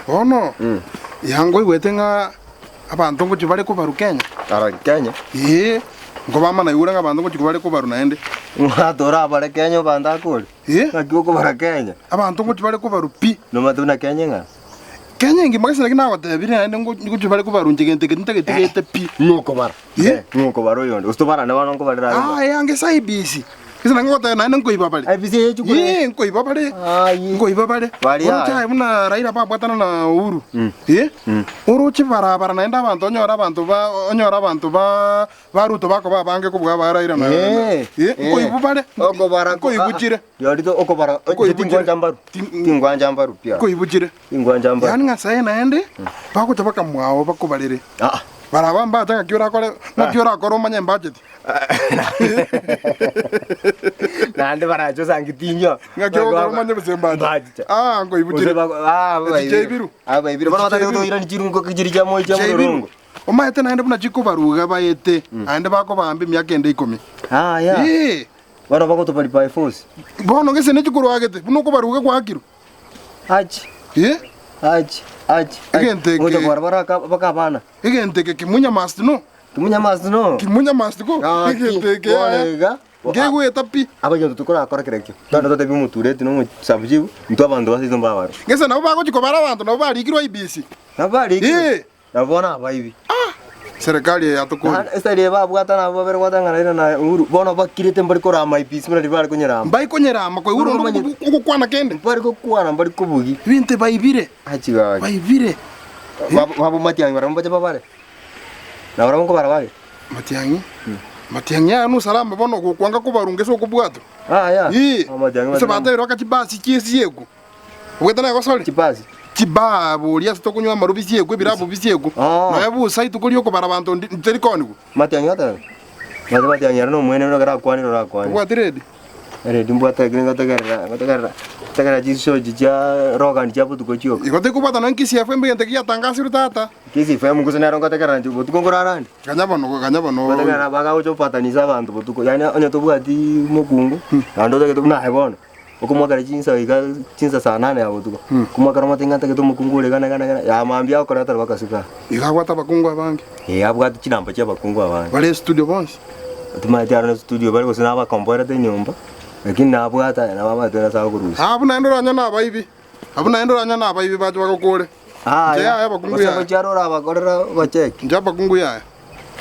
Bono, iga nkoigwete ng'a abanto ngochia bare kobarwa Kenya. Ara Kenya? Ee, nkobama naigure ng'a abanto ngochia bare kobarwa naende. Ng'a torabare Kenya abanto akore? Ee. Ng'aki okobara Kenya? Abanto ngochia bare kobarwa pi. Nomanyete buna Kenya eng'ana? Kenya engima gese naki nagotebire naende ngochia bare kobarwa inche gento eke ntagete gete pi. Ng'o okobara? Eh? Ng'o okobara oyonde? Gose tobarane bono nkobarere aye omoyo? Aye ange ase IEBC. Gese naki ngogotebia naende nkoiba bare. IEBC eye echukuru eye? Ee, nkoiba bare. Aye. Nkoiba bare. Baria Oroche aye. aye buna Raila babwatana na Uhuru. Mm. Eh? Mm. Oroche barabara naende abanto onyore abanto ba onyore abanto ba ba Ruto bakoba abange kobua aba Raila na Eh, Eh, eh. nkoibu bare. Okobara ko- Nkoibu chire. Rirorio to okobara inche Nkoibu chire. tingwancha mbaru. Tin- Tingwancha mbaru pi. Nkoibu chire. Tingwancha mbaru. Yaani ng'a saii naende bagocha bakamwao bakobarere. Ah. Baraba mbache ng'aki orakore, ng'aki orakore omanye embacheti. Naende barache osangi tinyo. Ng'aki ogokora omanye gose embache. Mbachicha. Ah, nkoibuchire. Gose bako- ah, Echi chiaibiru. Abaibire. Bono Echi batagete chiaibiru. toirani chirungo chiri chia moi chia Chiaibiru. morongo. Omanyete naende buna chikobaruga baete, naende bakobamba emiaka ende ikomi. Ah, ya. Ee, Bono bagotobari by force. bono gese nechikorwagete, buna okobaruga gwakirwe. Achi. Eh? Achi, achi. Egento eke- Gocha kobara baraka baka abana. Egento eke kimunya must know. Kimunya must know. Kimunya must go. Gaki, Egento eke bono yaya. iga. Ngegoeta pi. Abagento tokorakora kerekio. Twana totebi omotureti na omosabuchibu, intwe abanto ba seito mbabare. Gese nabo bagochi kobara abanto nabo barikirwe IEBC. Nabo barikirwe. Eh. Nabo bono abaibi. Serikali eye yatokoria. Naende esitari eye babwatana abwo babere gwatang'ana Raila na Uhuru, bono bakirete mbari korama IEBC buna riria bare konyerama. Mbai konyerama koigwa onde Omanyete. ogokwana kende. Mbari gokwana mbari kobugi. Ebinto baibire. Achi gaki. Baibire. Babo babo Matiang'i barabwo mbache babare? Na barabwo nkobara bare? Matiang'i? Matiang'i aya nosalama bono ogokwanga kobarunga ase okobwatwa. Yaya. Ii. Ah, Matiang'i Ase Matiang'i. batebirie baka chibasi chiesiekwe. Obwate negosori? Chibasi. Chibaa boria ase tokonywa amaru bisiekwe, ebirabu bisiekwe. Oh. Nonya bosa rituko riokobara abanto ndi- teri koonigwa. Matiang'i otebe? Mati Matiang'i ere nomwene buna ekero akwanire orakwane. Obwate redi? Eredi mbwate lakini ngotegerera ngotegerera ngotegerera chishow echi chia Rogan chia botuko chioka. Igo tekobwata nonya Kisii FM egento ekiya giatangasirwe tata. Kisii FM gose nero ngotegerera inche botuko nkorara ande. Ganya bono, ganya bono. Ngotegerera bagagocha gopatanisa abanto botuko yaani onye tobwati mokungu naende otagete buna aye bono, okomoakera chinsa iga chinsa saa nane ya botuko, okomoakera omote ng'a ntagete omokungu ore iga na iga na iga, ya mambia agokoretera mpaka suka. Igo abwate abakungu abange. Ee abwate chinamba chia abakungu abange. Bare estudio bonsi. Timanyeti aro nestudio bare gose nabakomboerete enyomba, lakini nabwate aye nabo abwate ase agokorusia. Abwo naende oranyore nabaibi, abwo naende oranyore nabaibi bache bagokore. Inche Aya, yaya abakungu gose yaya. gochia aro orabakorera obacheki. Inche abakungu yaya.